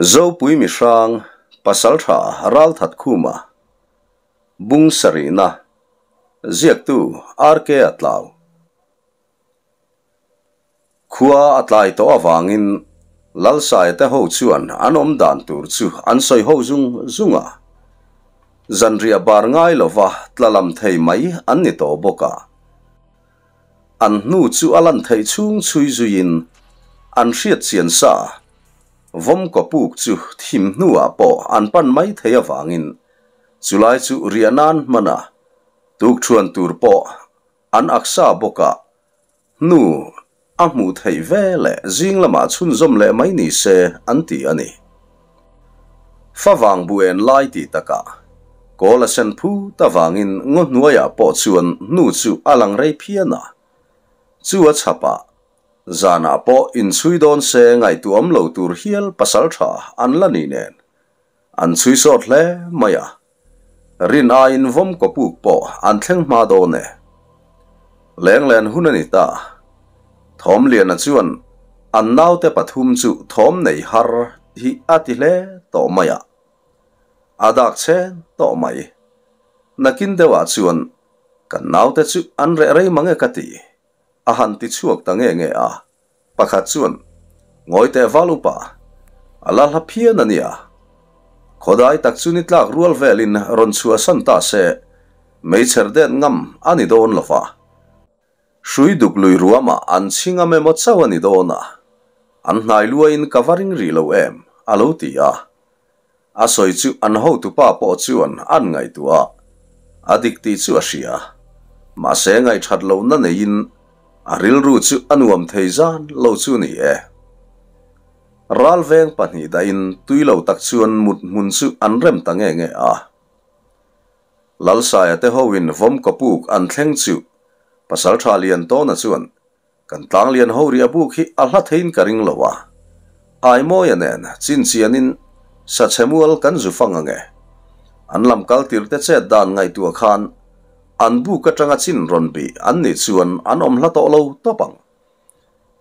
Zopui mihrang Pasaltha Ralthatkhuma Bung sarihna Ziaktu RK Atlau Khua a tlai tawh avangin Lalsaia te ho chuan an awm dan tur chu an sawi ho zung zung a. Zanriah bar ngai lova tla lam thei mai an ni tawh bawk a. An hnu chu a lan theih chhung chhui zuiin an hriat chian sa Vawm kawpuk chu thim hnuah pawh an pan mai thei avangin chulai chu riah nan hman a, tukṭhuan tur pawh an aksa bawk a, hnu a hmuh theih ve leh zing lamah chhunzawm leh mai ni se an ti a ni. Favang bu en lai tih takah kawl a sen phut avangin ngaw hnuaiah pawh chuan hnu chu a lang rei phian a, chu a chhapah Zanah pawh inchhui dawn se ngaihtuah awm lo tur hial pasal tha an la ni nen an chhui sawt hle mai a, rin aiin vawm kawpuk pawh an thleng hma dawn e. Lenglen hun a ni ta. Thawmliana chuan an naute pathum chu thawm nei har hi a ti hle tawh mai a, a dak chhen tawh mai. Nakin deuhah chuan kan naute chu an reh rei mang e ka ti. A han ti chhuak ta nge nge a, pakhat chuan, Ngawi teh val upa, a la hla phian a nia. Khawdai tak chu ni tlak rual velin rawn chhuahsan ta se, meichher det ngam a ni dawn lo va. Hrui duk lui ruamah an chhi ngam emaw chauh a ni dawn a, an hnai luain ka va ring rih lo em, a lo ti a. A sawi chu an hotupa pawh chuan an ngaihtuah a, a dik tih chu a hria. Mahse ngaihthat lohna neiin a rilru chu a nuam thei zan lo chu ni e. Ral veng pahnih dahin tui lo tak chuan mut hmun chu an rem ta nge nge a. Lalsaia te hoin vawm kawpuk an thleng chu Pasaltha Liantawna chuan Kan tlanglian ho ri a buk hi a hla theiin ka ring lo a, Aimawia nen chinchianin sachhe mual kan zu fang ange. An lam kal tir te chet dan ngaihtuah khan an buk atanga chin rawn bih an nih chuan an awm hla tawh lo tawp ang.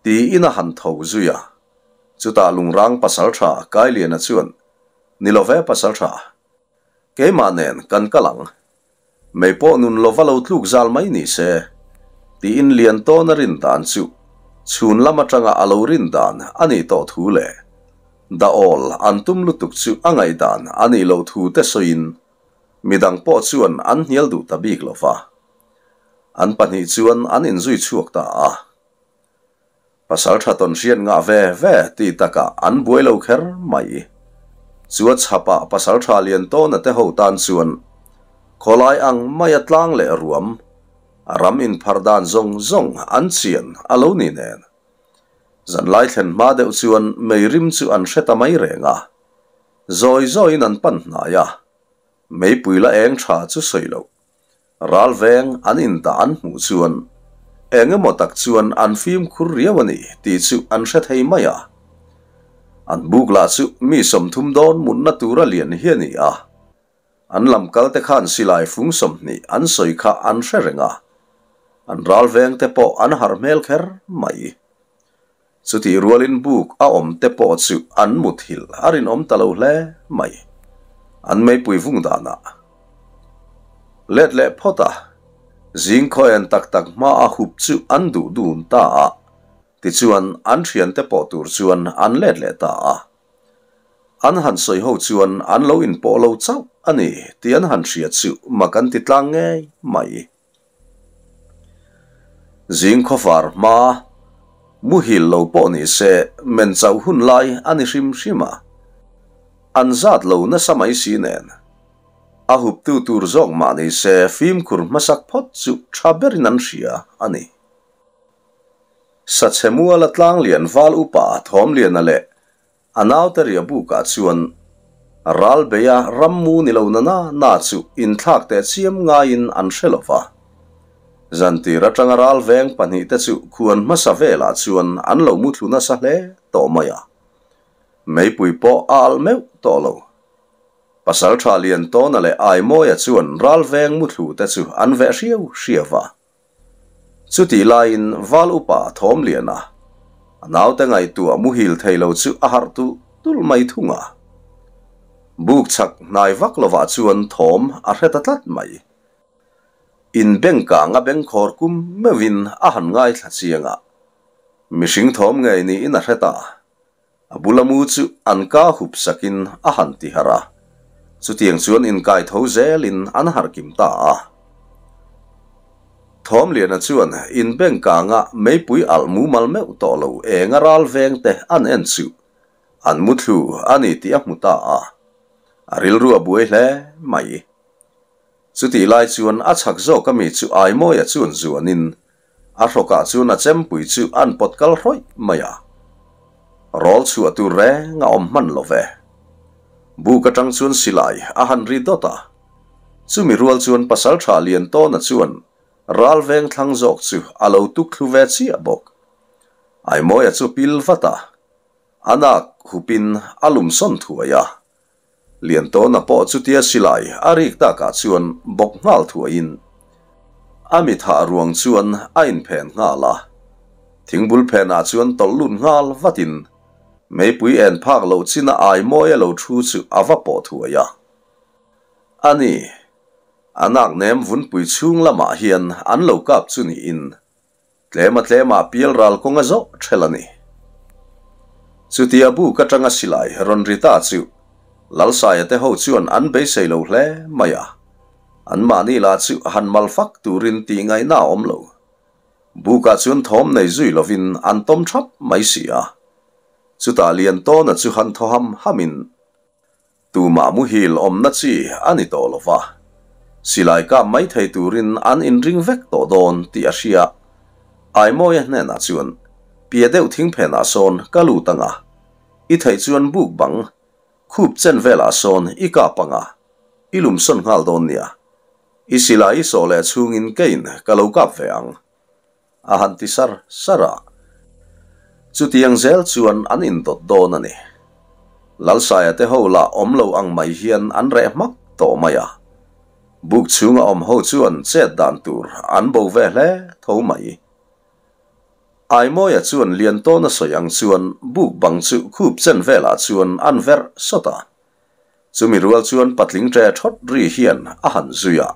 Tiin a han tho zui a, chutah lungrang pasaltha Kailiana chuan, Ni lo ve pasaltha, keimah nen kan kal ang. Mei pawh nun lova lo tluk zal mai ni se, tiin Liantawna rin dan chu chhun lam atanga a lo rin dan a nih tawh thu leh Daawl an tum lutuk chu a ngaihdan a nih loh thu te sawiin midang pawh chuan an hnial duh ta bik lova. An pahnih chuan an inzui chhuak ta a. Pasal tha tawn hriat ngah ve ve ti takah an buai lo kher mai. Chua chhapah pasal tha lian tawna te ho tan chuan khawlai ang maia tlang leh ruam, a ram inphar dan zawng zawng an chian a lo ni nen. Zanlai thlen hma deuh chuan mei rim chu an hre ta mai reng a. Zawi zawiin an pan hnai a, meipui la eng tha chu sawi loh. Ral veng an indah an hmuh chuan eng emaw tak chuan an fimkhur riau a ni tih chu an hre thei mai a. An buk lah chu mi 30 dawn mutna tura lian hi a ni a. An lam kal te khan silai fung 20 an sawi kha an hre reng a. An ral veng te pawh an harh hmel kher mai. Chutih rualin buk a awm te pawh chu an muthilh a rinawm ta lo hle mai. An meipui vung danah let leh phawt a, zing khaw en tak tak hma a hup chu an duh dun ta a, tichuan an thiante pawh tur chuan an let leh ta a. An han sawi ho chuan an lo inpawh lo chauh a ni tih an han hria chu mak an ti tlang ngei mai. Zing khawfar hma, muhil lo pawh ni se men chauh hun lai a ni hrim hrim a, an zat lo nasa mai si nen. A huptu tur zawk mah ni se fimkhur hmasak phawt chu tha berin an hria a ni. Sachhe muala tlanglian val upa Thawmliana leh A naute riah bukah chuan ral beia rammu ni lo na na na chu inthlak teh chiam ngaiin an hre lo va. Zantir atanga ral veng pahnihte chu khuan hmasa velah chuan an lo muthlu nasa hle tawh mai a. Meipui pawh a alh meuh tawh lo. Pasaltha Liantawna leh Aimawia chuan ral veng muthlu te chu an veh hriau hriau va. Chutih laiin Val Upa Thawmliana, a naute ngaihtuah muhil thei lo chu a harh tulh tulh mai thung a. Buk chhak hnai vak lovah chuan thawm a hre ta tlat mai. In bengkang a bengkhawr kum meuhin a han ngaithla chiang a, mihring thawm ngei niin a hre ta. A bula mu chu an ka hup sakin a han ti harh a, chutiang chuan inkai tho zelin an harh kim ta a. Thawmliana chuan in bengkanga meipui alh mumal meuh tawh lo eng a ral veng te an en chu an muthlu a ni tih a hmu ta a, a rilru a buai hle mai. Chutih lai chuan a chhak zawk ami chu Aimawia chuan zuanin A hrawkah chuan a chempui chu an pawt kal hrawih mai a, rawl chhuah tur reng a awm hman lo ve. Buk atang chuan silai a han ri dawt a, chumi rual chuan pasaltha Liantawna chuan ral veng thlang zawk chu a lo tuk thlu ve chiah bawk. Aimawia chu pil vat a, a nak hupin a lum sawn thuai a. Liantawna pawh chutia silai a rik takah chuan bawk nghal thuaiin a mithah ruang chuan a inphen nghal a. Thingbul phenah chuan tawlh lut nghal vatin meipui en phak loh china ai mawi a lo thu chu a va pawh thuai a. A ni, a nak nem vunpui chhung lamah hian an lo kap chu niin Tlema tlemah pialral kawng a zawh ṭhel a ni. Chutia buk aṭanga silai rawn ri ta chu Lalsaia te ho chuan an beisei lo hle mai a, anmahni lah chu han mal fak turin tih ngaihna a awm lo. Bukah chuan thawm nei zui lovin an tawm ṭhap mai si a. Chutah Liantawna chu han thaw ham hamin Tumah muhil awmna chi a ni tawh lo va, silai kap mai thei turin an inring vek tawh dawn tih a hria. Aimawia hnenah chuan, Pia deuh thingphenah sawn ka lut ang a, i theih chuan buk bang khup chen velah sawn i kap ang a, i lumsawn nghal dawn nia. I silai i sawh leh chhungin keiin ka lo kap ve ang. A han ti sar sar a, chutiang zel chuan an indawt dawn a ni. Lalsaia te ho lah awm lo ang mai hian an reh hmak tawh mai a, buk chhunga awm ho chuan chet dan tur an bo ve hle tho mai. Aimawia chuan Liantawna sawi ang chuan buk bang chu khup chen velah chuan an verh sawt a, Chumi rual chuan patling ṭe ṭhawt ri hian a han zui a.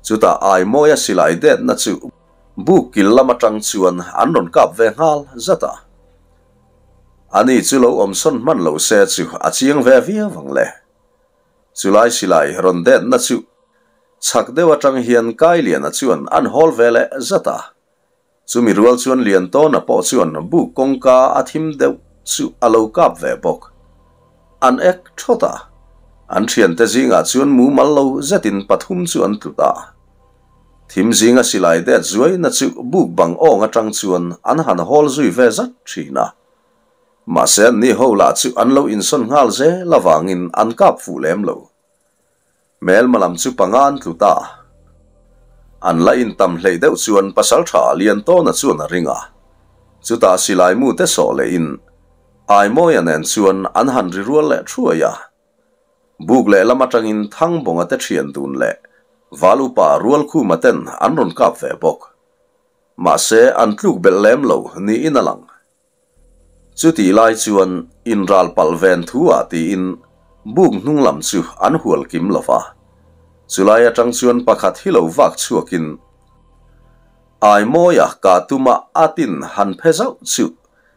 Chutah Aimawia silai detna chu buk kil lam aṭang chuan an rawn kap ve nghal zat a. Ani chu lo awmsawn hman lo se chu a chiang ve viau ang le. Chulai silai rawn detna chu chhak deuh aṭang hian Kailiana chuan an hawl ve leh zat a. Chumi rual chuan Liantawna pawh chuan buk kawngka a thim deuh chu a lo kap ve bawk. An ek thawt a, an thiante zingah chuan mumal lo zetin pathum chu an tlut a. Thim zinga silai det zuaina chu buk bang awng atang chuan an han hawl zui ve zat thin a. Mahse anni ho lah chu an lo insawn nghal zel avangin an kap fuh lem lo. Hmelma lam chu panga an tlu ta. An la intam hleih deuh chuan pasaltha Liantawna chuan a ring a. Chutah silai mu te sawh lehin Aimawia nen chuan an han ri rual leh thuai a. Buk lehlam atangin Thangbawnga te thian dun leh Val upa Rualkhuma ten an rawn kap ve bawk. Mahse an tluk belh lem lo niin a lang. Chutih lai chuan inral palh ven thu ah tiin buk hnung lam chu an hual kim lo va. Chulai atang chuan pakhat hi lo vak chhuakin Aimawia kah tuma a tin han phe zauh chu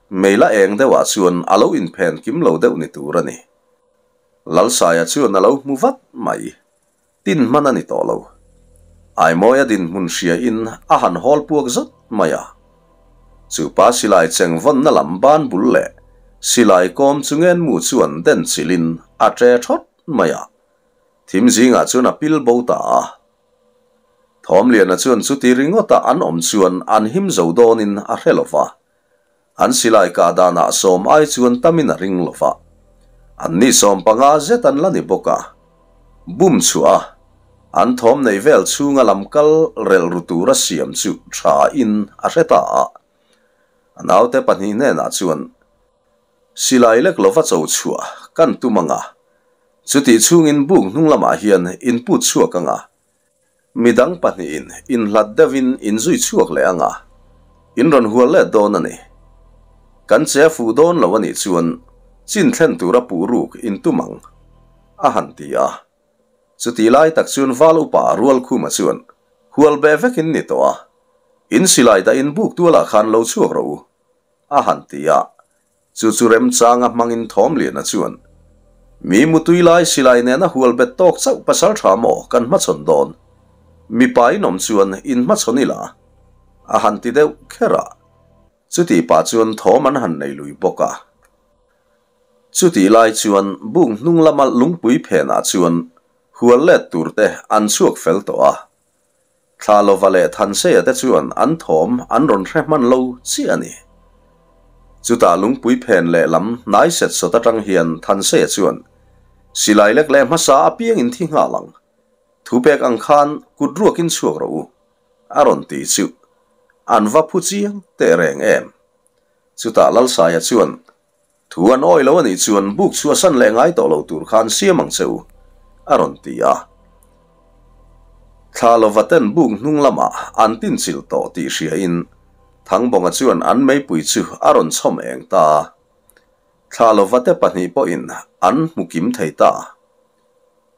meila eng deuhah chuan a lo inphen kim lo deuh ni tur a ni. Lalsaia chuan a lo hmu vat mai. Tin hman a ni tawh lo. Aimawia dinhmun hria in a han hawl puak zat mai a. Chu pa silai cheng vawnna lam ban bul leh silai kawm chu ngenmu chuan den chilh in a ṭe ṭhawt mai a. Thim zingah chuan a pil bo ta a. Thawmliana chuan chuti ringawta an awm chuan an him zo dawn in a hre lo va. An silai kah danah sawm ai chuan tamin a ring lo va, anni 15 zet an la ni bawk a. Bum chhuah a, an thawm neih vel chhunga lam kal relh ru tura siam chu tha in a hre ta a. A naute pahnih hnenah chuan, Silai lek lova cho chhuah kan tum ang a, chutih chhungin buk hnung lamah hian in put chhuak ang a, Midang pahnihin inhlat deuhin in zui chhuak leh ang a, in rawn hual let dawn a ni. Kan che a fuh dawn lo a nih chuan Chin thlen tura puh ruk in tum ang, a han ti a. Chutih lai tak chuan Val upa Rualkhuma chuan, Hual beh vek in ni tawh a, in silai dah in buk tualah khan lo chhuak rawh u, a han ti a. Chu chu remchanga hmangin Thawmliana chuan, Mi mutui lai silai nena hual bet tawk chauh pasal tha maw kan hmachhawn dawn? Mipa in awm chuan in hmachhawn ila, a han ti deuh kher a. Chutih pah chuan thawm an han nei lui bawk a. Chutih lai chuan buk hnung lama lungpui phenah chuan hual let tur te an chhuak fel tawh a. Thlalova leh Thanseia te chuan an thawm an rawn hre hman lo chiah a ni. Chutah lungpui phen lehlam hnai set sawt atang hian Thanseia chuan, Silai lek leh hmasa apiangin thi nghal ang. Thupek ang khan kut ruakin chhuak rawh u, a rawn ti chu. An va phu chiang teh reng em. Chutah Lalsaia chuan, Thu an awi lo a nih chuan buk chhuahsan leh ngai tawh lo tur khan siam ang che u, a rawn ti a. Thla lova ten buk hnung lamah an tinchilh tawh tih hriain Thangbawnga chuan an meipui chu a rawn chhawm eng ta a. Thla lova te pahnih pawhin an hmu kim thei ta.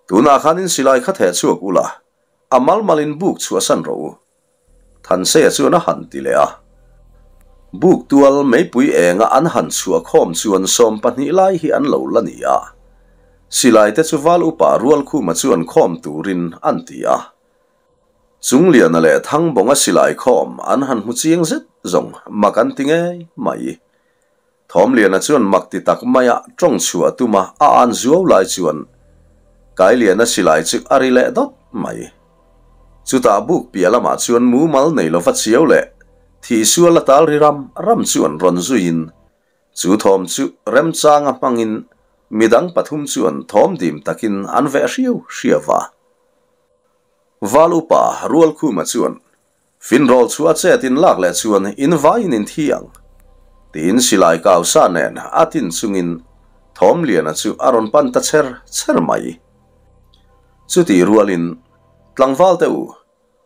Tunah khan in silai kha theh chhuak ula, a mal malin buk chhuahsan rawh u. Thanseia chuan a han ti leh a. Buk tual meipui enga an han chhuah khawm chuan 12 lai hi an lo la ni a. Silai te chu Val upa Rualkhuma chuan khawm turin an ti a. Chungliana leh Thangbawnga silai khawm an han hmu chiang zet zawng mak an ti ngei mai. Thawmliana chuan mak ti tak maia tawng chhuah tuma a an zuau lai chuan Kailiana silai chu a ri leh dawt mai. Chutah buk piah lamah chuan mumal nei lova chiau leh thihsual a tal ri ram ram chuan rawn zuiin chu thawm chu remchanga hmangin midang pathum chuan thawm dim takin an veh hriau hriau va. Val upa Rualkhuma chuan Finrawl chu a chet in lak leh chuan in vaiin in thi ang, tiin silai kau sa nen a tin chungin Thawmliana chu a rawn pan ta cher cher mai. Chutih rualin, Tlangval te u,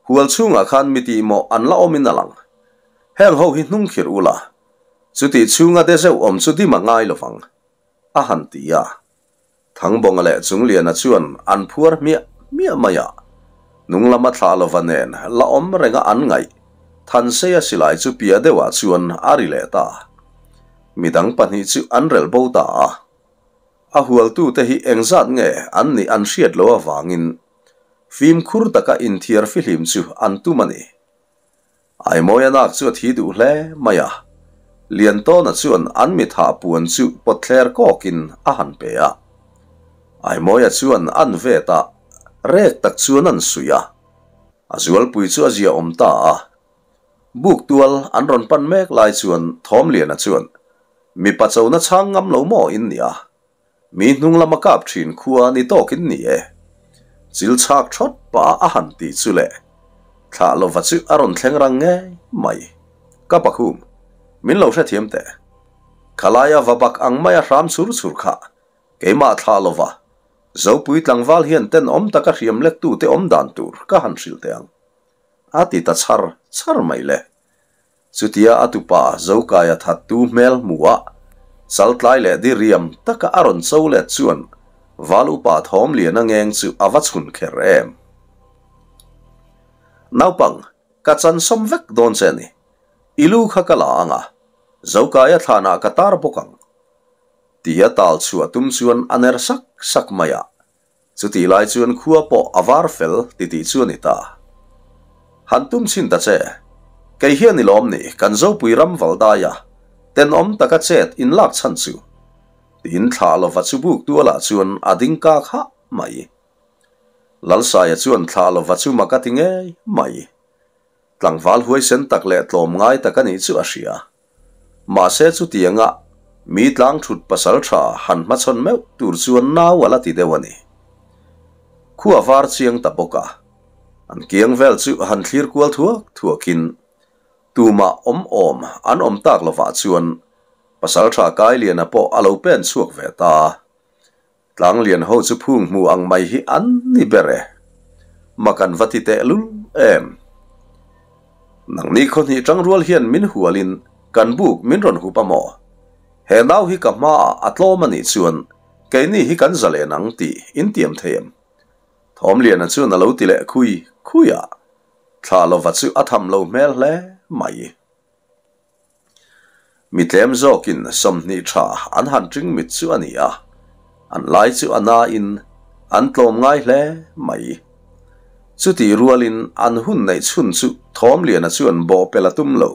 hual chhungah khan mi tihmawh an la awmin a lang. Heng ho hi hnung khirh ula, chutih chhunga de zeuh awm chu dim a ngai lovang, a han ti a. Thangbawnga leh Chungliana chuan an phuar hmiah hmiah mai a, hnung lama thlah lova nen la awm renga an ngaih Thanseia silai chu piah deuhah chuan a ri leh ta. Midang pahnih chu an relh bo ta a. A hualtute hi engzat nge an nih an hriat loh avangin fimkhur taka inthiar fihlim chu an tum a ni. Aimawia nak chu a thi duh hle mai a, Liantawna chuan an mitha puan chu pawtthler kawkin a han pe a. Aimawia chuan an vet a, rek tak chuan an suih a. A zualpui chu a ziaawm ta a. Buk tual an rawn pan mek lai chuan Thawmliana chuan, Mipa chona chhang ngam lo maw in nia? Mi hnung lama kap thin khua ni tawkin ni e. Chil chhak thawt pah a han tih chu le. Thlah lova chu a rawn thleng rang ngei mai. Ka pakhum, min lo hrethiam teh. Khalaia va bak ang maia hram chur chur kha keimah thlah lova Zopui tlangval hian tenawm taka hriam lektute awm dan tur ka han hrilh teh ang. A ti ta chhar chhar mai le. Chutia a tupa Zokaia thattu hmel hmuh a, chaltlai leh diriam taka a rawn cho let chuan Val upa Thawmliana ngeng chu a va chhun kher em. Naupang, ka chan sawm vek dawn che ni. I lu kha ka la ang a, Zokaia thlanah ka tar bawk ang. Tia tal chhuah tum chuan a ner sak sak mai a. Chutih lai chuan khua pawh a var fel titih chu a ni ta. Han tum chhin ta che. Kei hian i lawm ni kan Zopui ram Valdaia tenawm taka chet in lak chhan chu. Tiin thlah lova chu buk tualah chuan a ding kak hah mai. Lalsaia chuan thlah lova chu mak a ti ngei mai. Tlangval huaisen tak leh tlawm ngai tak a nih chu a hria. Mahse chutianga mi tlang thut pasal tha han hmachhawn meuh tur chuan nau a la ti deuh a ni. Khua var chiang ta bawk a, an kiang vel chu han thlir kual thuak thuakin tumah awm awm an awm tak lovah chuan pasal tha Kailiana pawh a lo pen chhuak ve ta. Tlanglian ho chu phung hmu ang mai hi an ni ber e. Mak an va ti tehlul em. Nangni khaw hnih tangrual hian min hualin kan buk min rawn hup a maw? He nau hi ka hmaah a tlawm a nih chuan keini hi kan zalen ang tih in tiam thei em? Thawmliana chuan a lo ti leh khui khui a, thla lova chu a tham lo hmel hle mai. Mi tlem zawkin 20 tha an han ṭing mit chu a ni a, an lai chu a nain an tlawm ngai hle mai. Chutih rualin an hun neih chhun chu Thawmliana chuan bawhpelh a tum lo.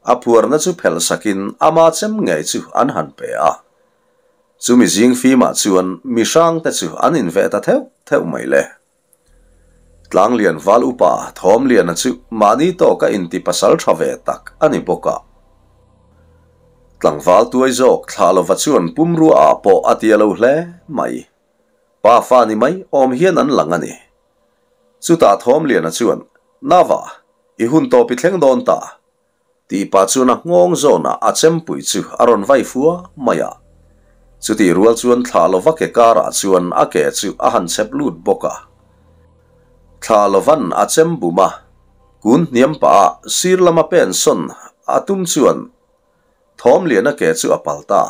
A phuarna chu phelh sakin ama chem ngei chu an han pe a. Chumi zing fimah chuan mi hrangte chu an inveh ta theuh theuh mai le. Tlanglian val upa Thawmliana chu mahni tawka inti pasal tha ve tak a ni bawk a. Tlangval tuai zawk thlah lova chuan pumrua ah pawh a tia lo hle mai. Pa fa ni mai awm hian an lang a ni. Chutah Thawmliana chuan, Nava, i hun tawp i thleng dawn ta. Tih pah chuan a nghawng zawnah a chempui chu a rawn vai fua mai a. Chutih rual chuan thlah lova ke karah chuan a ke chu a han chep lut bawk a. Thlah lovan a chem bum a, kun hniam pah a sir lama pen sawn a tum chuan Thawmliana ke chu a pal ta.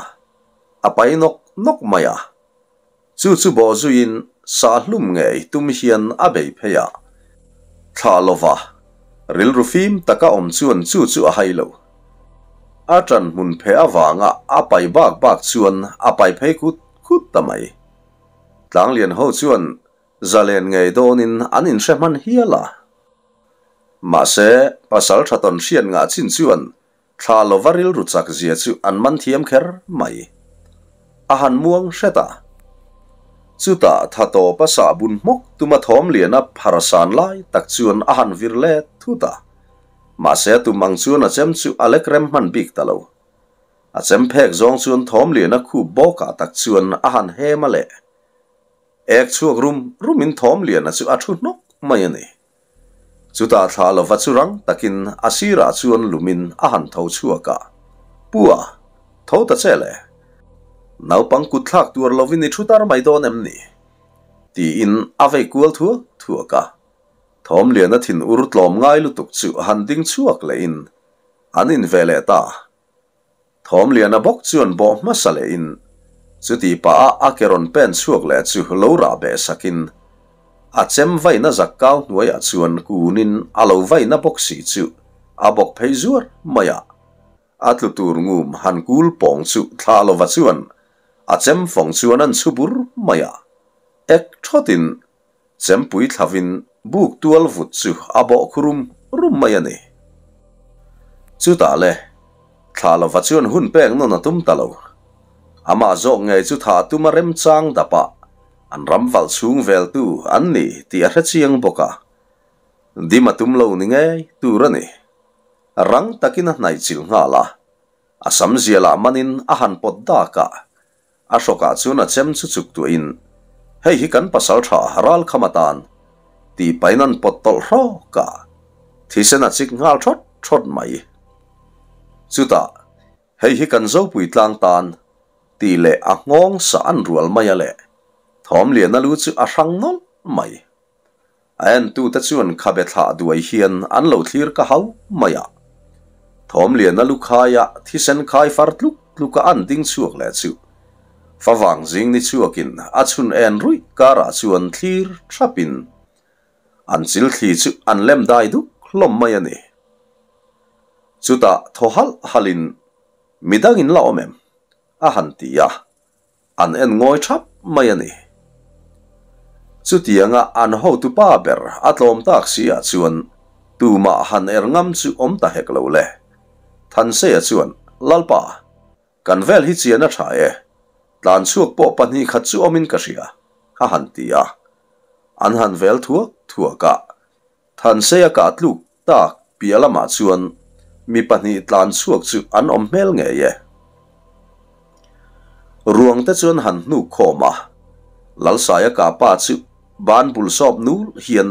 A pai nawk nawk mai a. Chu chu bawh zuiin sah hlum ngei tum hian a bei phei a, thlah lova rilru fim taka awm chuan chu chu a hai lo. A ṭan hmun pheh avanga a pai bak bak chuan a pai phei khut khut ta mai. Tlanglian ho chuan zalen ngei dawnin an inhre hman hial a. Mahse, pasal ṭha tawn hriat ngah chin chuan Thla lova rilru chak zia chu an man thiam kher mai. A han muang hret a. Chutah tha tawpa sahbun hmawk tuma thawm liana phar san lai tak chuan a han vir let thut a. Mahse a tum ang chuan a chem chu a lek rem hman bik ta lo. A chem phek zawng chuan thawm liana khup bawkah tak chuan a han hem a leh. Ek chhuak rum rumin thawm liana chu a thu hnawk mai a ni. Chutah thlah lova chu rang takin a sirah chuan lumin a han tho chhuak a, Pu a, tho ta che le. Naupang kut thlak tuar lovin i thu tar mai dawn em ni? Tiin a vei kual thuak thuak a. Thawmliana thin ur tlawm ngai lutuk chu han ding chhuak lehin an in ve leh ta. Thawmliana bawk chuan bawh hmasa lehin chuti pah a a ke rawn pen chhuak leh chu lo rah beh sakin a chem vaina zak kau hnuaiah chuan kunin a lo vaina bawk si chu a bawk phei zuar mai a. A tlu tur ngum han kul pawng chu thlah lova chuan a chem fawng chuan an chhu bur mai a. Ek thawtin Chempui thlavin buk tual vut chu a bawh khu rum rum mai a ni. Chutah le, thla lova chuan hun pek nawn a tum ta lo. Amah zawk ngei chu thah tum a remchang dap a, an ram valh chhung veltu an ni tih a hre chiang bawk a. Dim a tum lo ni ngei tur a ni. Rang takin a hnaih chilh nghal a, a sam zialah manin a han pawt dak a, A hrawkah chuan a chem chu chuk tuahin, Hei hi kan pasal tha ral kham atan, tih pahin an pawt tawlh hrawk a, thisen a chik nghal thawt thawt mai. Chutah, Hei hi kan Zopui tlang tan, tih leh a nghawng sah an rual mai a leh, Thawmliana lu chu a hrang nawlh mai. A entute chuan khabe thlah duai hian an lo thlir ka hau mai a. Thawmliana lu khaia thisen khai far tluk tluka an ding chhuak leh chu favang zing ni chhuakin a chhun en ruih karah chuan thlir thapin an chil thli chu an lem dai duk hlawm mai a ni. Chutah thaw halh halhin midangin la awm em? a han ti a. An en ngawi thap mai a ni. Chutianga an hotupa ber a tlawm tak si ah chuan tumah han er ngam chu awm ta hek lo le. Thanseia chuan, Lalpa, kan vel hi chian a tha e, tlan chhuak pawh pahnih khat chu awmin ka hria, a han ti a. An han vel thuak thuak a, Thanseia kah tluk Tak piah lamah chuan mi pahnih tlan chhuak chu an awm hmel ngei e. Ruang te chuan han hnuk khawm a, Lalsaia kapa chu ban bul sawp nul hian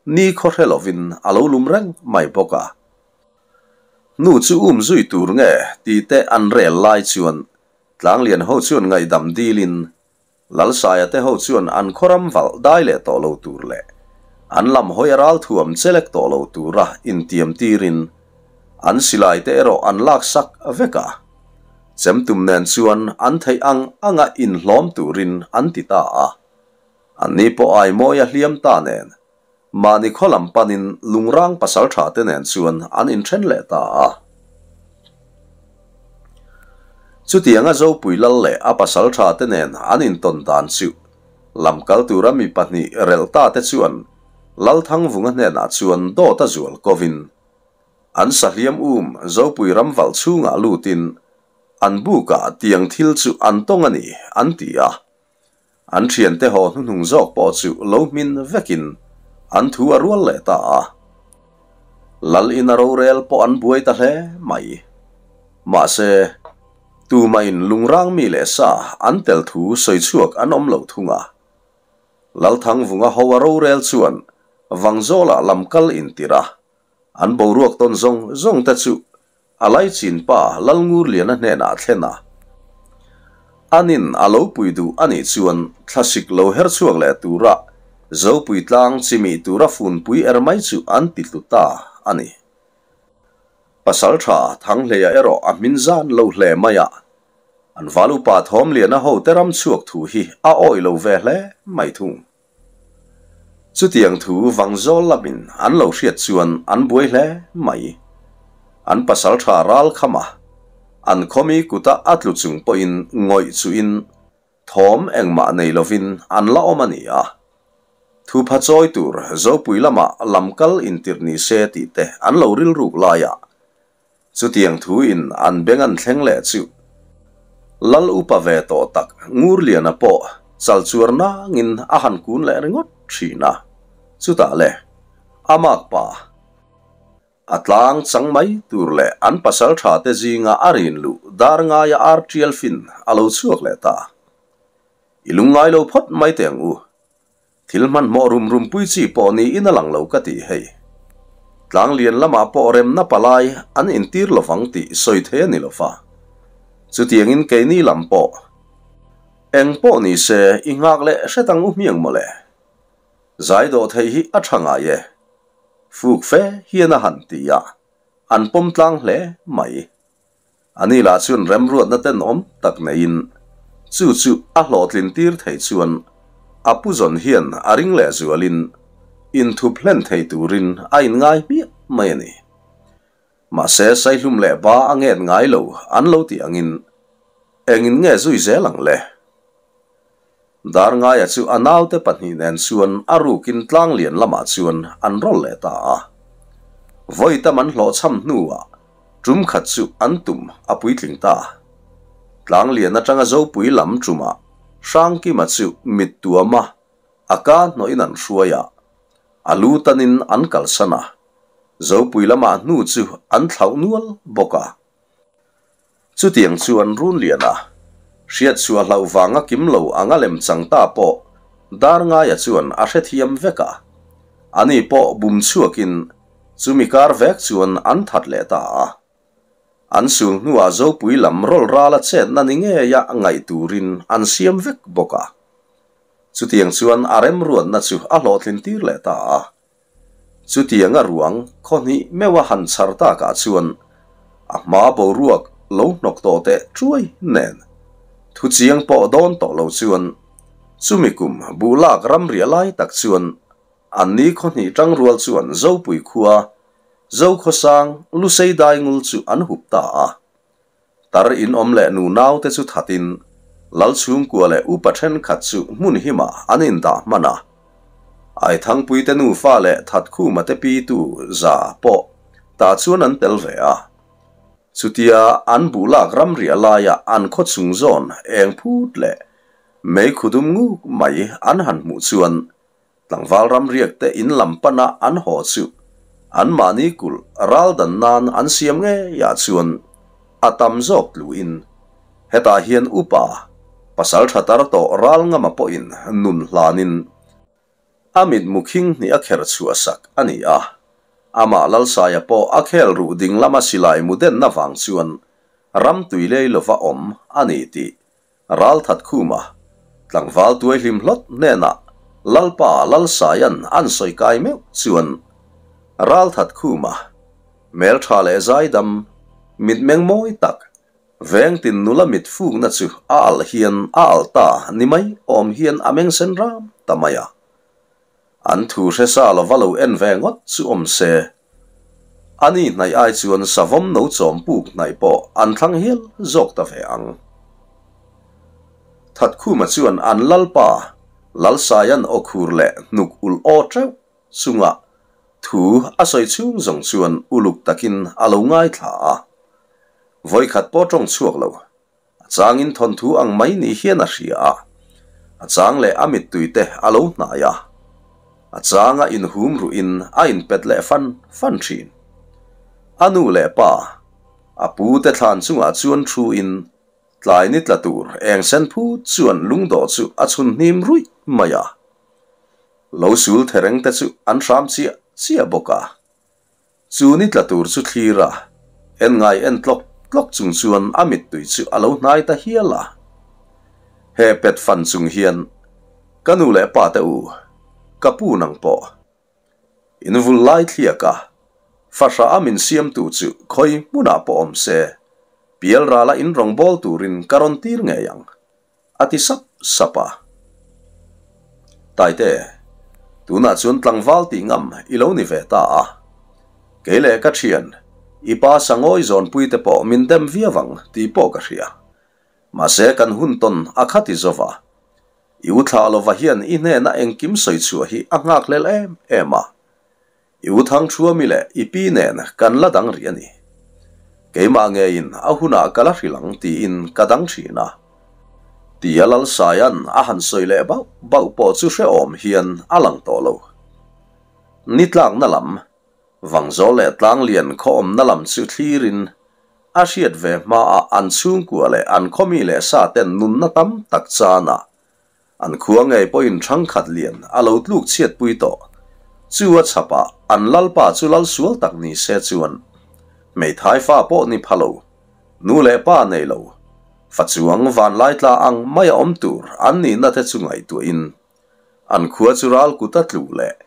ni khaw hre lovin a lo lum reng mai bawk a. Hnu chu um zui tur nge ti te an rel lai chuan Tlanglian ho chuan ngaihdam dilin Lalsaia te ho chuan an khawram valh dai leh tawh lo tur leh an lam hawi a ralthuam chelek tawh lo tura intiam tirin an silai te erawh an lak sak vek a. Chemtum nen chuan an theih ang anga inhlawm turin an ti ta a. Anni pawh Aimawia hliam ta nen, mahni khaw lam panin Lungrang pasalṭha te nen chuan an inṭhen leh ta a. Chutianga Zopui Lal leh a pasalṭha te nen an intawn dan chu lamkal tura mi pahnih relh ta te chuan Lalthangvunga hnenah chuan dawt a zual kovin An sahliam um Zopui ram valh chhungah lutin an bukah tiang thil chu an tawng a ni, an ti a. An thiante haw hnuhnung zawk pawh chu lo hmin vekin an thu a rual leh ta a. Lal ina rorel pawh an buai ta hle mai. Mahse, tumahin lungrang mi leh sa an tel thu sawi chhuak an awm lo thung a. Lalthangvunga ho a rorel chuan Vangzawlah lamkal intirh a. An boruak tawn zawng zawng te chu a laichin pa Lalngurliana hnenah a thlen a. Anin a lo pui duh a nih chuan thlasik lo her chhuak leh tura Zopui tlang chimih tura funpui er mai chu an ti tlu ta a ni. Pasaltha Thanghleia erawh a hmin zan lo hle mai a, an val upa Thawmliana hote ram chhuak thu hi a awih lo ve hle mai thung. Chutiang thu Vangzawl lamin an lo hriat chuan an buai hle mai. An pasal tha ral kham a, an khawmi kuta a tlu chung pawhin ngawih chuhin thawm engmah nei lovin an la awm a ni a. Thupha chawi tur Zopui lamah lamkal intirh ni se tih te an lo rilruk laiah Chutiang thu in an beng an thleng leh chu Lal upa ve tawh tak Ngurliana pawh chal chuar nangin a han kun leh ringawt thin a. Chutah le, a makpa a tlang chang mai tur leh an pasal tha te zinga a rin luh dar ngaia ar tial fin a lo chhuak leh ta. I lungngai lo phawt mai teh ang u. Thil hmanhmawh rum rum pui chi pawh niin a lang lo ka ti hei. Tlanglian lamah pawh remna palai an intir lovang tih sawi thei a ni lo fa. Chutiangin keini lam pawh eng pawh ni se i nghak leh hret ang u hmiang mawle. Zai dawh theih hi a tha ngai e. Fuk fe hian a han ti a, an pawm tlang hle mai. Ani lah chuan remruatna tenawm tak neiin chu chu a hlawhtlin tir thei chuan a pu zawn hian a ring leh zualin inthup hlen thei turin a inngai hmiah mai a ni. Mahse Saihlum leh Ba a nget ngai lo an lo tih angin engin nge zui zel ang le? Darngaia chu a naute pahnih nen chuan a rukin tlanglian lamah chuan an rawl leh ta a. Vawi tam an hlawhchham hnuah tum khat chu an tum a puitling ta. Tlanglian atanga Zopui lam tumah Hrangkima chu mit tuama a ka hnawhin an hruai a, a lu tanin an kalsan a, Zopui lamah hnu chu an thlauh nual bawk a. Chutiang chu an run lian a, hriatchhuah hlauh vanga kim lo anga lem chang ta pawh Darngaia chuan a hrethiam vek a, ani pawh bum chhuakin chumi kar vek chuan an that leh ta a. An sul hnuah Zopui lam rawl rala chetna ni ngeia ngaih turin an siam vek bawk a. Chutiang chuan a remruatna chu a hlawhtlin tir leh ta a. Chutianga ruang khaw hnih meuh a han chhar takah chuan a hma boruak lo hnawk tawh teh chuai nen thu chiang pawh dawn tawh lo chuan chumi kum buh lak ramriah lai tak chuan an ni khaw hnih tang rual chuan Zopui khua Zokhawsang Lusei Daingul chu an hup ta a. Tar in awm leh nu naute chu thatin Lal chhungkua leh upa thenkhat chu hmun himah an indah hman a. Aithangpuite nufa leh Thatkhuma te pitu za pawh tah chuan an tel ve a. Chutia an buh lak ramriah laia an khaw chung zawn eng phut leh mei khudum nguk mai an han hmuh chuan Tlangval ramriak te in lam pana an haw chu anmahni kulh ral dan nan an siam ngeiah chuan a tam zawk tluin hetah hian upa pasal tha tar tawh ral ngama pawhin nun hlanin a mitmu khing hnih a kher chhuah sak a ni a. Amah Lalsaia pawh a khel ruh ding lama silai mu denna vang chuan ram tui lei lova awm a ni tih Ralthat Khuma, tlangval tuai hlim hlawt hnenah Lalpa Lalsaia'n an sawi kai meuh chuan Ralthat Khuma, hmeltha leh zaidam, mitmeng mawi tak, Vengtin nula mit fukna chu a alh hian a alh ta ni mai awm hian a meng sen ram ta mai a. An thu hre sa lova lo en ve ngawt chu awm se, ani hnaih ai chuan savawm no chawm puk hnaih pawh an thlang hial zawk ta ve ang. Thatkhuma chuan an lalpa Lalsaia'n aw khur leh hnuk ulh aw teuh chunga thu a sawi chhung zawng chuan uluk takin a lo ngaithla a. Vawikhat pawh tawng chhuak lo. A changin thawnthu ang mai ni hian a hria a, a chang leh a mittui te a lo hnai a, a changa inhum ruhin a inpet leh fan fan thin. A nu leh pa, a pu te thlan chungah chuan thu in tlai ni tla tur eng sen phut chuan lungdawh chu a chhun hnim ruih mai a. Lo sul thereng te chu an hram chiah chiah bawk a. Chu ni tla tur chu thlir a, en ngai en tlawk tlawk chung chuan a mittui chu a lo hnai ta hial a. He pet fan chung hian, Ka nu leh pa te u, ka pu nang pawh. In vul lai thliak a, fahrah a min siamtu chu khawi hmunah pawh awm se, pial rala in rawngbâwl turin ka rawn tir ngei ang. A ti sap sap a. Taite, tunah chuan tlangval tih ngam i lo ni ve ta a. Kei leh ka thian, i pa sangawi zawnpui te pawh min dem viau ang tih pawh ka hria. Mahse kan hun tawn a kha ti zova. I u thlah lova hian i hnena engkim sawi chhuah hi a nghakhlel em em a. I u Thangthuami leh i pi nen kan la dang rih a ni. Keimah ngeiin a hunah ka la hrilh ang tiin ka dang thin a. Tia Lalsaia'n a han sawi leh bauh bauh pawh chu hrehawm hian a lang tawh lo. Ni tlakna lam, Vangzawl leh Tlanglian khaw awmna lam chu thlirin a hriat ve hmaah an chhungkua leh an khawmi leh sa ten nunna tam tak chanah An khua ngei pawhin ṭhangkhat lian a lo tluk chhiatpui tawh. Chu a chhapah an lalpa chu lal sual tak ni se chuan hmeithai fa pawh ni pha lo, nu leh pa nei lo, fa chuang vanlai tla ang mai a awm tur an nihna te chu ngaihtuahin an khua chu ral kut a tlu leh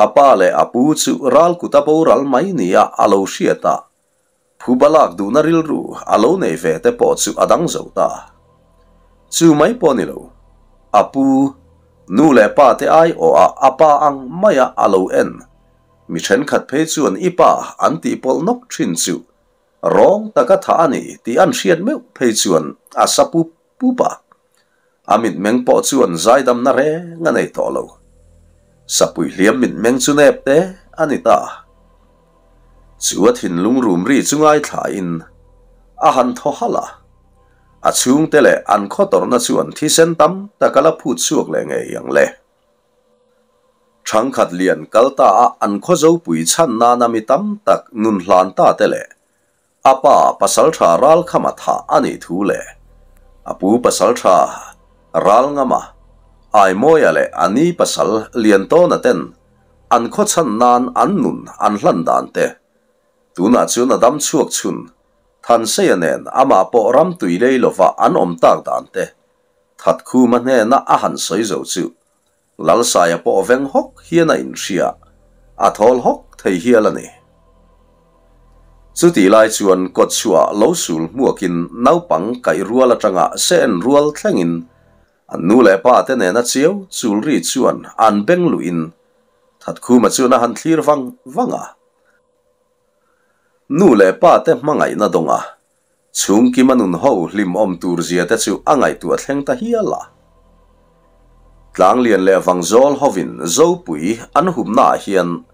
a pa leh a pu chu ral kut a boral mai nia a lo hriat a. Phuba lak duhna rilru a lo nei ve te pawh chu a dang zo ta. Chu mai pawh ni lo, a pu, nu leh pa te ai awh a a pa ang maia a lo en. Mi thenkhat phei chuan i pa an tih pawlh nawk thin chu rawng taka thah a ni tih an hriat meuh phei chuan a sa pup pup a. A mitmeng pawh chuan zaidamna reng a nei tawh lo. Sapui hliam mitmeng chu nep te a ni ta. Chu a thinlung rum ri chu ngaithlain a han thaw halh a. A chhungte leh an khaw tawrhna chuan thisen tam tak a la phut chhuak leh ngei ang le. Thangkhat lian kal ta a an khaw zopui chhan nana mi tam tak nun hlan ta te leh A pa pasaltha Ralkhama thah a nih thu leh a pu pasaltha Ralngama, Aimawia leh a ni pasal Liantawna ten an khaw chhan nan an nun an hlan dan te. Tunah chuan a dam chhuak chhun Thanseia nen amah pawh ram tui lei lova an awm tak dan te Thatkhuma hnena a han sawi zo chu Lalsaia pawh veng hawk hian a inhria, a thawl hawk thei hial a ni. Chutih lai chuan kawtchhuah lo sul hmuakin naupang kaih rual atanga se en rual thlengin an nu leh pa te nena chiau chul ri chuan an beng luhin Thatkhuma chuan a han thlir vang vang a. Nu leh pa te hmangaihna dawnga Chhungkima nun ho hlimawm tur zia te chu a ngaihtuah thleng ta hial a. Tlanglian leh Vangzawl hovin Zopui an humnaah hian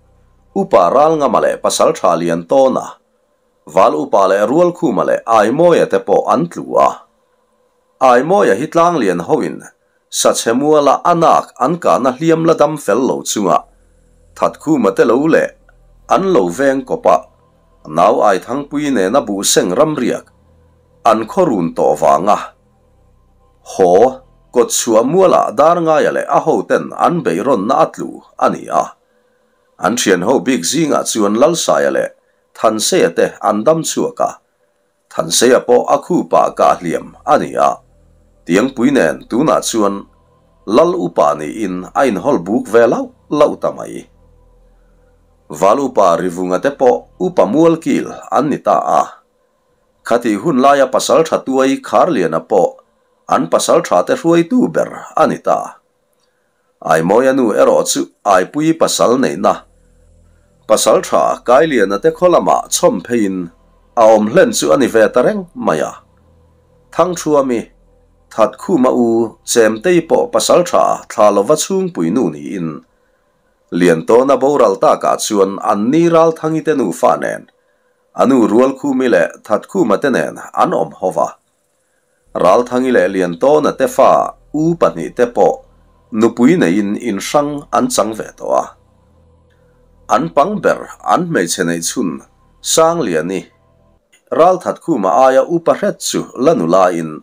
Upa Ralngama leh Pasaltha Liantawna, Val Upa leh Rualkhuma leh Aimawia te pawh an tlu a. Aimawia hi Tlanglian hoin Sachhe muala a nak an kahna hliam la dam fel lo chunga Thatkhuma te lo leh an lo veng kawp a, nau Aithangpui nena buhseng ramriak an khaw run tawh vanga haw kawtchhuah mualah Darngaia leh a hoten an beihrawnna a tlu a ni a. An thianho bik zingah chuan Lalsaia leh Thanseia te an dam chhuak a, Thanseia pawh a khupa kah hliam a ni a, Tiangpui nen tunah chuan Lal upa niin a inhawl buk ve lauh lauh ta mai. Val upa Rivunga te pawh upa mualkil an ni ta a. Khatih hun laia pasalṭha tuai Kharliana pawh an pasalṭhate hruaitu ber a ni ta. Aimawia nu erawh chu Aipuii pasal neihna pasalṭha Kailiana te khaw lamah chhawm pheiin a awm hlen chu a ni ve ta reng mai a. Thangṭhuami, Thatkhuma u Chemtei pawh pasalṭha thla lova chhungpui nu niin Liantawna boral takah chuan an ni Ralthangi te nufa nen a nu Rualkhumi leh Thatkhuma te nen an awm ho va. Ralthangi leh Liantawna te fa u pahnihte pawh nupui neiin in hrang an chang ve tawh a. An pang ber an hmeichhe neih chhun Sangliani, Ralthatkhuma aia upa hret chu la nulain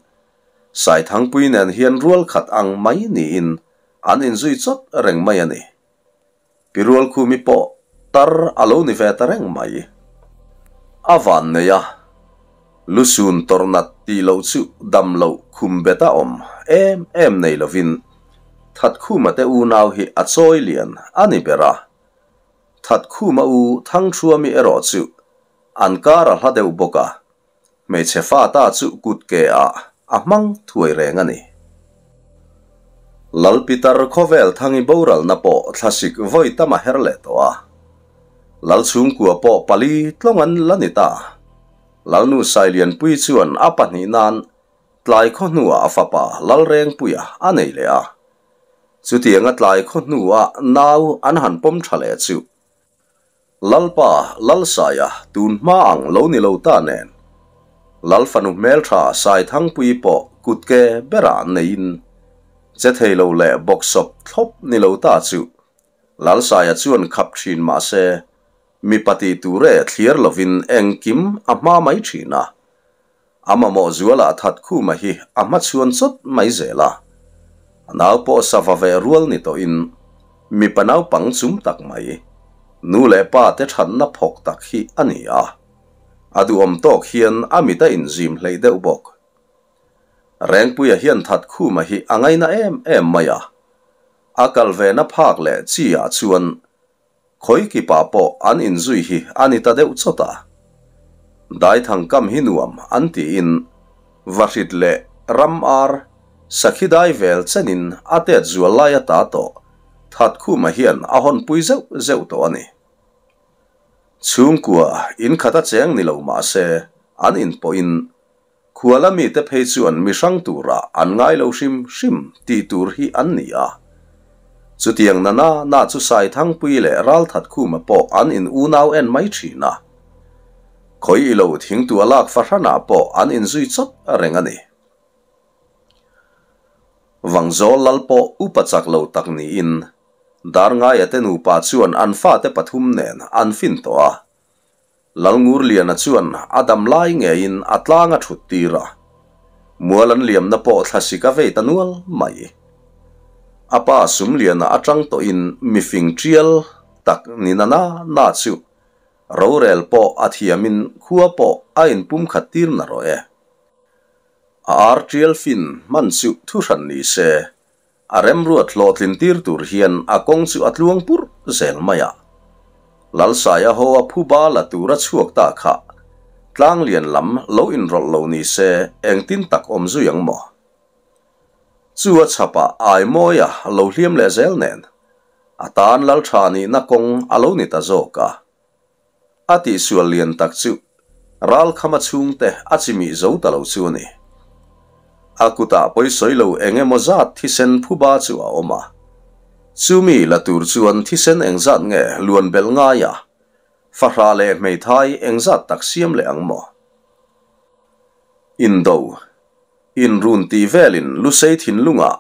Saithangpui nen hian rual khat ang mai niin an inzui chawt reng mai a ni. Pi Rualkhumi pawh tar a lo ni ve ta reng mai. A van nei a, lusun tawrh nat tih loh chu dam loh khum bet a awm em em nei lovin Thatkhuma te unau hi a chawi lian a ni ber a. Thatkhuma u Thangthuami erawh chu an kar a hla deuh bawk a, Hmeichhe fa ta chu kut ke ah a hmang thuai reng a ni. Lal Pitar khawvel thangi boralna pawh thlasik vawi tam a her leh tawh a. Lal chhungkua pawh pali tlawng an la ni ta. Lalnu Sailianpui chuan a pahnih nan tlai khaw hnuah a fapa Lalrengpuia a nei leh a. Chutianga tlai khaw hnuah nau an han pawm tha leh chu Lalpa Lalsaia tun hma ang lo ni lo ta nen, Lal fanu hmeltha Saithangpui pawh kutke berah neiin che thei lo leh bawksawp thlawp ni lo ta chu Lalsaia chuan khap thin mah se mipa tih tur e thliar lovin engkim a hma mai thin a. A mamawh zualah Thatkhuma hi a hmachhuan chawt mai zel a, a nau pawh sava ve rual ni tawhin mipa naupang chum tak mai, nu leh pa te thatna phawk tak hi a ni a. A duhawm tawk hian a mit a inzim hleih deuh bawk. Rengpuia hian Thatkhuma hi a ngaina em em mai a, a kal vena phak leh chi ah chuan Khawi kipa pawh an inzui hi a ni ta deuh chawt a. Daithang kam hi nuam an tiin Vahrit leh ram ar sakhi dai vel chenin a tet zual lai ata tawh Thatkhuma hian a hawnpui zeuh zeuh tawh a ni. Chhungkua in khat a cheng ni lo mahse an inpawhin Khuala mite phei chuan mi hrang turah an ngai lo hrim hrim tih tur hi an ni a. Chutiang na na na chu Saithangpui leh Ralthatkhuma pawh an in unau en mai thin a. Khawi ilo thingtu a lak fahranah pawh an inzui chawt reng a ni. Vangzawl lal pawh upa chak lo tak niin Darngaia te nupa chuan an fate pathum nen an fin tawh a. Lalngurliana chuan a dam lai ngeiin a tlang a thut tir a, mual an liamna pawh thlasik a vei ta nual mai. A pa Sumliana atang tawhin mifing tial tak ni na na na chu rorel pawh a thiamin khua pawh a inpumkhat tir na rawh e. A ar tial fin hman chu thuhran ni se A remruat hlawhtlin tir tur hian a kawng chu a tluang purh zel mai a. Lalsaia ho a phuba la tur a chhuak ta kha tlanglian lam lo inrawlh lo ni se engtin tak awm zui ang maw? Chu a chhapah Aimawia lo hliam leh zel nen a tan Laltha nihna kawng a lo ni ta zawk a. A tihsual lian tak chu Ralkhama chhungte a chimih zo ta lo chu a ni. A kutah pawisawi lo eng emaw zat thisen phuba chu a awm a. Chumi la tur chuan thisen engzat nge luan belh ngai a, fahrah leh hmeithai engzat tak siam leh ang maw? Indo, inrun tih velin Lusei thinlungah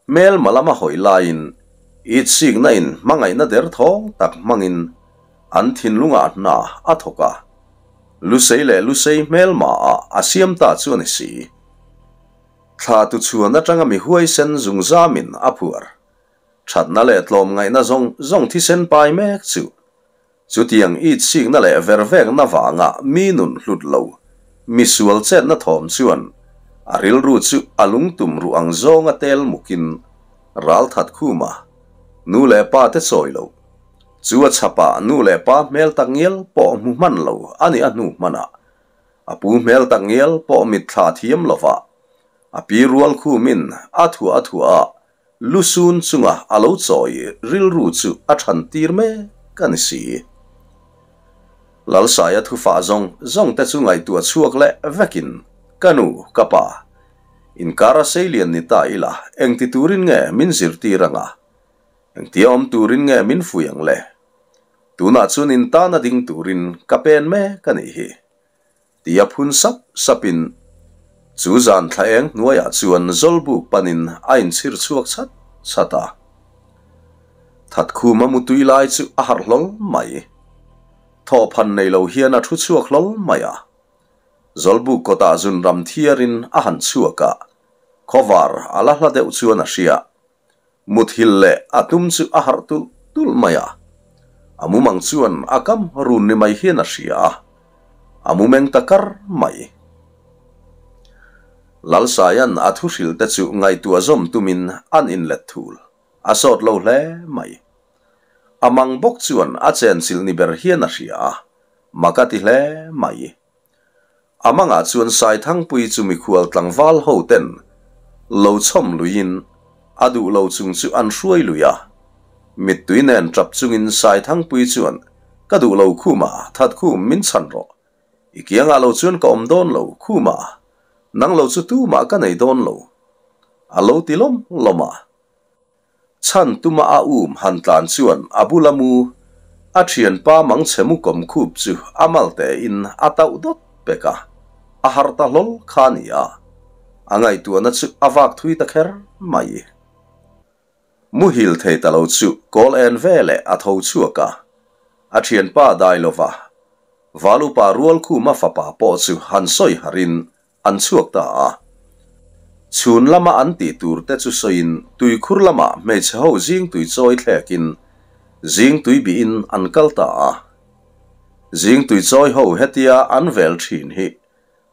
Hmelma lama hawi laiin itsikna in hmangaihna derthawng tak hmangin an thinlungah hna a thawk a, Lusei leh Lusei hmelma ah a siam ta chu a ni si. Thla tu chhuan atanga mi huaisen zungzamin a phuar. Thatna leh tlawmngaihna zawng zawng thisen pai mek chu Chutiang itsikna leh vervekna vanga mi nun hlut lo, mi sual chetna thawm chuan a rilru chu a lungtum ruh ang zawnga tel mukin ral that khum a, nu leh pa te chawi lo. Chu a chhapah nu leh pa hmel tak ngial pawh hmu hman lo a ni a hnu hmanah. A pu hmel takngial pawh mitthla thiam lova a pi rual khumin a thuah a thuah a lusun chunga a lo chawi rilru chu a than tir mek a ni si. Lalsaia thufah zawng zawng te chu ngaihtuah chhuak leh vekin, Ka nu, ka pa, inkara seilian ni ta ila engti turin nge min zirtir anga? Engtia awm turin nge min fui ang le? Tunah chuan in tana ding turin ka pen mek a nih hi. Tia phun sap sapin chu zan thla eng hnuaiah chuan Zawlbuk panin a inchhir chhuak chat chat a. Thatkhuma mutui lai chu a harh hlawl mai. Thawhphan nei lo hian a thu chhuak hlawl mai a. Zawlbuk kawtah zunram thiarin a han chhuak a, khawvar a la hla deuh chuan a hria. Muthilh leh a tum chu a harh tulh tulh mai a, a mumang chuan a kam run ni mai hian a hria a, a mu meng ta kar mai. Lalsaia'n a thu hrilh te chu ngaihtuah zawm tumin an inlet thul, a sawt lo hle mai. A mang bawk chuan a chenchilh ni ber hian a hria a, mak a ti hle mai. A mangah chuan Saithangpui chu mikhual tlangval ho ten lo chhawm luiin a duh lo chung chu an hruai lui a. Mittui nen tap chungin Saithangpui chuan, Ka duh lo Khuma, that khum min chhan rawh. I kiangah lo chuan ka awm dawn lo Khuma, nang lo chu tumah ka nei dawn lo. A lo ti lawm lawm a. Chhan tuma a um han tlan chuan a bula mu a thianpa mangchhe mu kawm khup chu a mal tein a tauh dawt pek a, a harh ta hlawl kha a ni a, a ngaihtuahna chu a vak thui ta kher mai. Muhil thei ta lo chu kawl en ve leh a tho chhuak a, a thianpa dai lova Valupa Rualkhuma fapa pawh chu han sawi harhin an chhuak ta a. Chhun lama an tih tur te chu sawiin tuikhur lamah hmeichhe ho zing tui chawi thlekin zing tui bihin an kal ta a. Zing tui chawi ho hetia an vel thin hi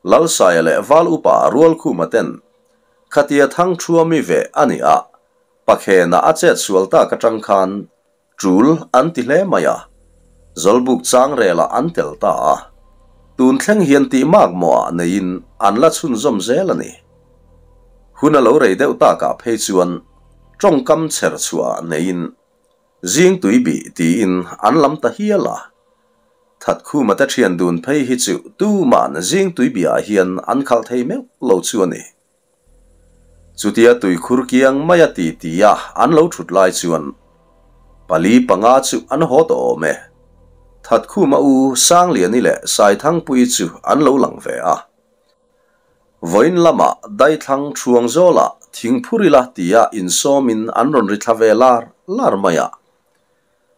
Lalsaia leh Val Upa Rualkhuma ten khatia Thangthuami ve a ni a, Pakhena a chet sual tak atang khan Tul an ti hle mai a, Zawlbuk changrel-ah an tel ta a, tun thleng hian tih mak mawhah neiin an la chhunzawm zel a ni. Hun a lo rei deuh takah phei chuan tawngkam chher chhuahah neiin zing tui bih tiin an lam ta hial a. Thatkhuma te thian dun phei hi chu tuma'n zing tui bihah hian an khalh thei meuh lo chu a ni. Chutia tuikhur kiang maia ti tia an lo thut lai chuan pali panga chu an haw tawh awm e. Thatkhuma u Sangliani leh Saithangpuii chu an lo lang ve a. Vawiin lamah daithlang thuang zawlah thingphur ila tia insawmin an rawn ri thla ve lar lar mai a.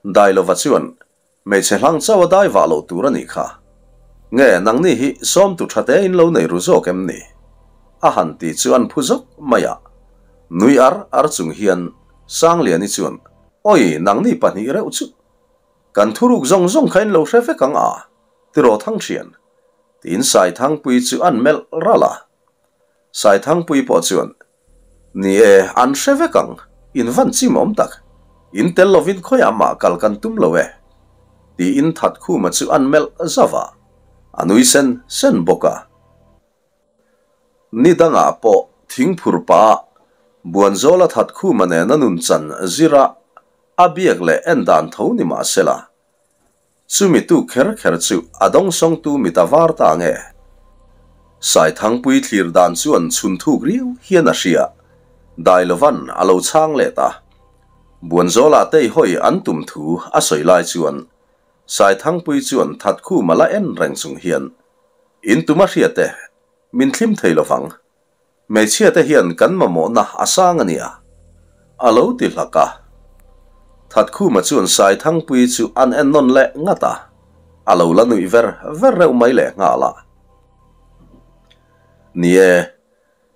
Dailova chuan Hmeichhe hlang chauh a dai vah loh tur a nih kha. Nge nangni hi sawmtu tha te in lo nei ru zawk em ni? A han ti chu an phu zawk mai a. Nui ar ar chung hian Sangliani chuan, Awi, nangni pahnih reuh chu. Kan thuruk zawng zawng kha in lo hre vek ang a, tiraw Thangthian? Tiin Saithangpuii chu an melh ralh a. Saithangpuii pawh chuan, Ni e, an hre vek ang, in van chim awm tak. In tel lovin khawiah mah kal kan tum lo e. Tiin Thatkhuma chu an melh zauh a, a nui sen sen bawk a. Ni dangah pawh thingphur pah Buanzawla Thatkhuma nena nun chan zira a biak leh en dan tho ni mah sela, Chumi tuk kher kher chu a dawngsawngtu mit a var ta nge? Saithangpui thlir dan chuan chhun thuk riau hian a hria. Dailovan a lo chhang let a. Buanzawlah tei hawi an tum thu a sawi lai chuan Saithangpui chuan Thatkhuma la en reng chung hian, In tum a hriat e, min thlim thei lovang. Hmeichhia te hian kan mamawhna a sang a nia, a lo ti hlak a. Thatkhuma chuan Saithangpuii chu an en nawn leh ngat a, a lo la nuih ver ver reuh mai leh nghal a. Ni e,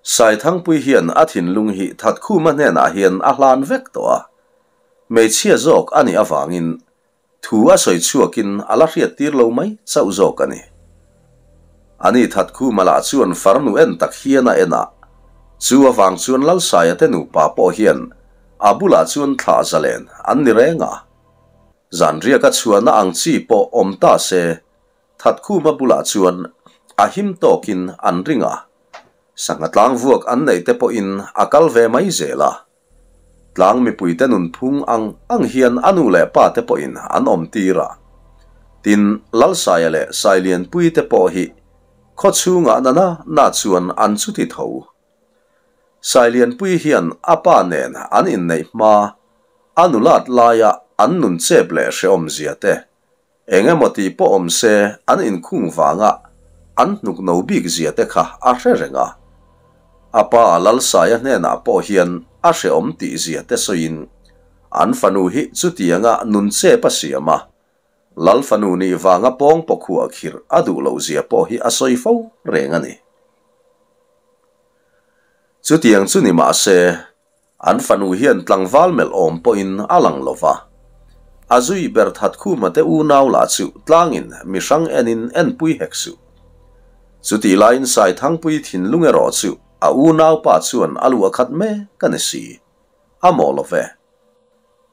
Saithangpuii hian a thinlung hi Thatkhuma hnenah hian a hlan vek tawh a, hmeichhia zawk a nih avangin Thu a sawi chhuakin a la hriattir lo mai chauh zawk a ni. Ani Thatkhuma lah chuan farnu en tak hian a en a, chu avang chuan Lalsaia te nupa pawh hian a bulah chuan thlah zalen an ni reng a. Zanriaka chhuahna ang chi pawh awm ta se, Thatkhuma bulah chuan a him tawkin an ring a, sangha tlang vuak an neih te pawhin a kal ve mai zel a. Tlang mipuite nunphung ang ang hian a nu leh pa te pawhin an awm tir a. Tin, Lalsaia leh Sailianpuii te pawh hi khaw chhungah na na na chuan an chuti tho. Sailianpuii hian a pa nen an inneih hma a nulat laia an nun chep leh hrehawmzia te, Eng emaw tih pawh awm se an inkhung vanga an hnuk no bik zia te kha a hre reng a. A pa Lalsaia hnenah pawh hian a hrehawm tih zia te sawiin an fanu hi chutianga nun chep a siam a, Lal fanu nih vanga pawng pawkhuah khirh a duh loh zia pawh hi a sawi fo reng a ni. Chutiang chu ni mah se, An fanu hian tlangval melh awm pawhin a lang lo va. A zui ber Thatkhuma te unau lah chu tlangin mi hrang enin enpui hek suh. Chutih laiin Saithangpui thinlung erawh chu a unaupa chuan a luah khat mek a ni si. A mawh lo ve.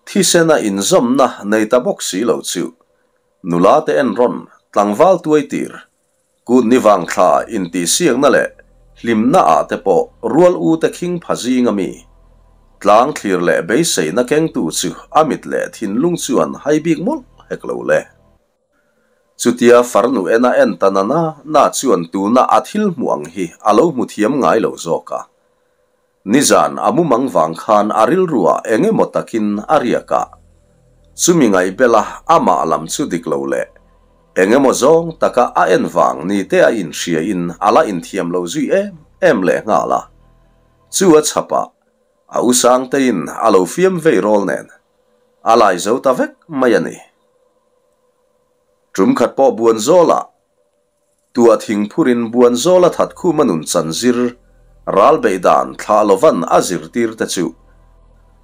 Thisena inzawmna nei ta bawk si lo chu nula te enrawn tlangval tuai tir Kut ni vang thla intihsiakna leh hlimna ah te pawh rual u te khing pha zing ami tlang thlir leh beiseina kengtu chu a mit leh thinlung chuan hai bik mawlh hek lo le. Chutia farnu ena en ta na na na chuan tuna a thil hmuh ang hi a lo hmu thiam ngai lo zawk a. Nizan a mumang vang khan a rilruah eng emaw takin a riak a, chumi ngaihbela amah lam chu dik lo leh eng emaw zawng taka a en vang ni te a inhriain a la inthiam lo zui em em leh nghal a. Chu a chhapah a u Sangteiin a lo fiam vei rawl nen a lai zo ta vek mai a ni. Tum khat pawh buan zawlah Tua thingphurin buan zawl a that khum a nun chan zir, ral beih dan thlah lovan a zirtir te chu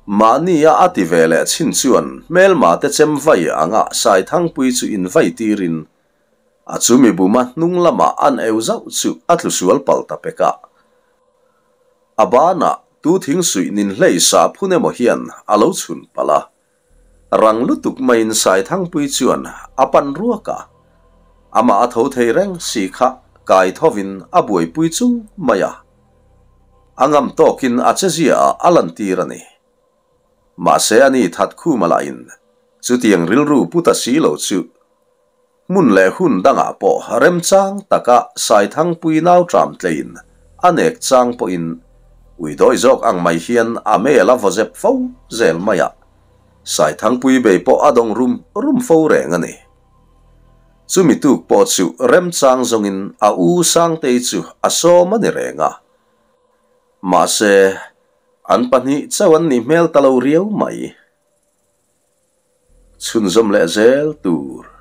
mahni a a ti ve leh chin chuan hmelma te chem vai anga Saithangpui chu in vai tirin a chumi buma hnung lama an eu zauh chu a tlu sual pal ta pek a. A banah tu thing suih nin hlei sah phun emaw hian a lo chhun palh a. Rang lutuk maiin Saithangpui chuan a pan ruak a, amah a tho thei reng si kha kai thovin a buaipui chung mai a, a ngam tawkin a chezia ah a lantir a ni. Mahse ani Thatkhuma lahin chutiang rilru pu ta si lo chu Hmun leh hun dangah pawh remchang taka Saithangpui nau tram tleiin a nek chang pawhin ui dawi zawk ang mai hian a mel a vaw zep fo zel mai a, Saithangpui bei pawh a dawng rum rum fo reng a ni. Chumi tuk pawh chu remchang zawngin a u Sangtei chu a sawm a ni reng a. Mahse, an pahnih chauh an nih hmel ta lo riau mai. Chhunzawm leh zel tur.